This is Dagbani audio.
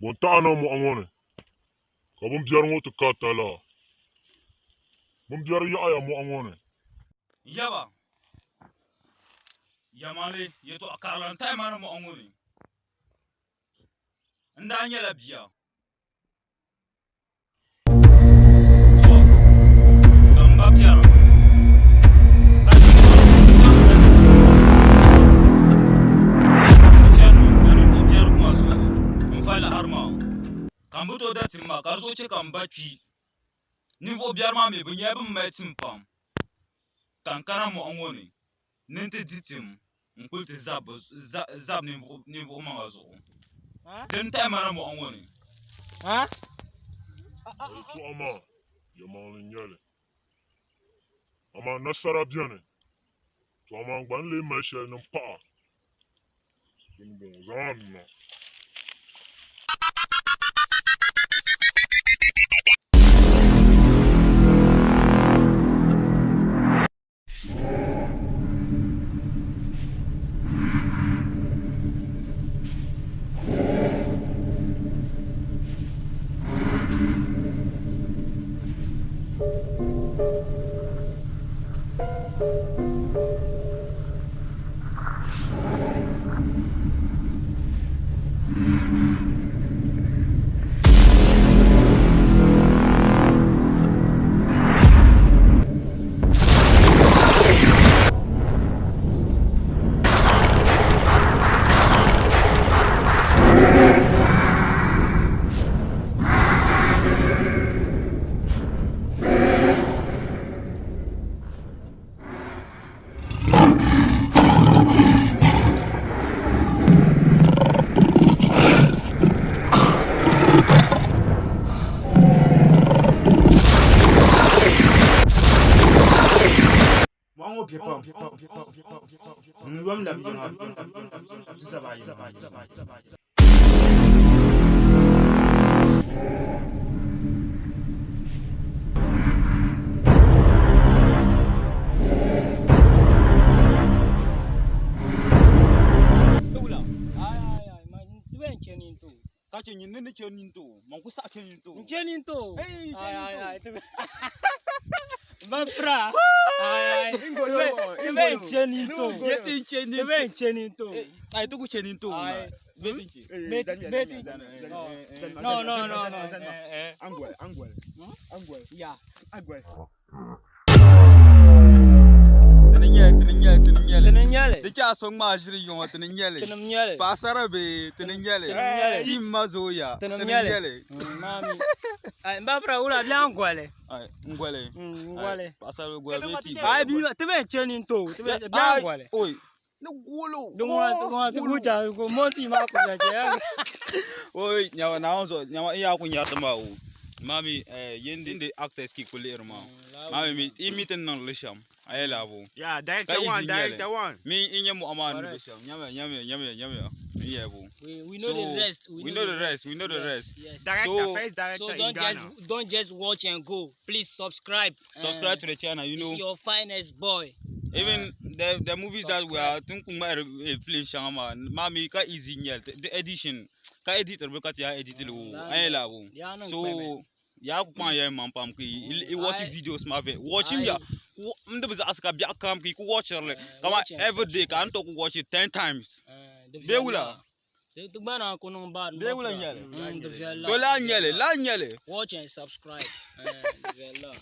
Bɔ n-taɣi a na mɔɣu ŋɔ ni ka bimbiɛri ŋɔ ti ka talahi? Bimbiɛri yaɣiya mɔɣu ŋɔ ni. N yaba, yɛlimaŋli yɛtɔɣ karili n-taɣi ma ni mɔɣu ŋɔ ni. N daa nyɛla bia. To, ka m ba piɛra, ka chɛ ka n chaŋ zali n chani ka ninvuɣ biɛri kuma zuɣu n-fa lahiri maa, ka m bi tooi da tim maa, ka di zuɣu chɛ ka m ba kpi. Ninvuɣ biɛri maa mi bɛ nyɛla bɛn mali tim pam, ka n kana mɔɣu ŋɔ ni ni n ti di tim n-kuli ti zab ninvuɣ maŋa zuɣu. Dini tahi ma na mɔɣu ŋɔ ni? A yɛtɔɣa maa yɛlimaŋli n-nyɛ li, amaa nasara beni, tɔ amaa n gba ni lee mali shɛli ni m paɣ a, dini bɔŋɔ, zaŋm a nuu na. Mɔɣu ŋɔ be pam n yom labi yiŋa ti zaba ayi maa. Ka chɛ nyin ni ni chɛ nyin to, man ku saɣi chɛ nyin to. N chɛ nyin to. Hey, chɛ nyin to. Ay, ay, Ba pra. Ay, ay. Ti bɛ n chɛ nyin to. Ye ti n chɛ nyin Ti bɛ n chɛ nyin to. Ay, ti ku chɛ nyin to. Ay. Be ti n chɛ. No, no, no, no. Angwal, angwal, angwal, Ya. angwal. Tini nyɛli, tini nyɛli, tini nyɛli. Tini nyɛli. Di chɛ a so ŋmaa ʒiri yiŋɔ, tini nyɛli. Tinim nyɛli. Paɣasara bee, tini nyɛli. Tinim nyɛli. Team ma zooya, Tinim tini nyɛli. nyɛli. Maami. Ay, n ba pra wula bɛ an gɔli. Ay, n gɔli. N gɔli. Paɣasara bɛ gɔli bee tii Ay, bi ti bɛ n chɛ nyin to. Ti bɛ bɛ an gɔli. Oi, ni golo. Di ŋɔ di ŋɔ ti ku cha ko monti ma ku cha che. Oi, nyawa na zo, nyawa iya ku nyarti ma o. Mami, eh, yindi actors ki ku lihiri maa. Mami mi, i mi ti niŋdi li shɛm. A yɛli abu. Yeah, director Ka one, easy nyɛli. director one. Mi i nyɛ mɔɣu maa ni be Correct. shɛm. Nyamiya, nyamiya, nyamiya, nyamiya. N yɛli bu. We know the So, rest. we know the rest, we know the Yes, rest. Yes. Director, So- first director So in don't Ghana. just don't just watch and go. Please subscribe. Subscribe to the channel, you know. It's your finest boy. Even the movies that we are tun kun ŋmahiri film shɛŋa maa, maa mi ka easy nyɛli. The edition, ka editor bi ka ti yaa edit li o. A yɛli abu. Ya niŋ So, kpɛmɛ. yaa ku kpaŋ ya maŋ pam ka i watch Ai. videos maa viɛl. Watching ya, n di bi zaɣisi ka biɛɣu kam ka i ku watchiri li. Kaman Watch and every day ka subscribe. n to ku watch it 10 times. Di Bee wula? viɛla. Di gba naan ku niŋ bad. Bee wula n-nyɛli? Di viɛla. To laa n-nyɛli, laa n-nyɛli. Watch and subscribe. Di viɛla.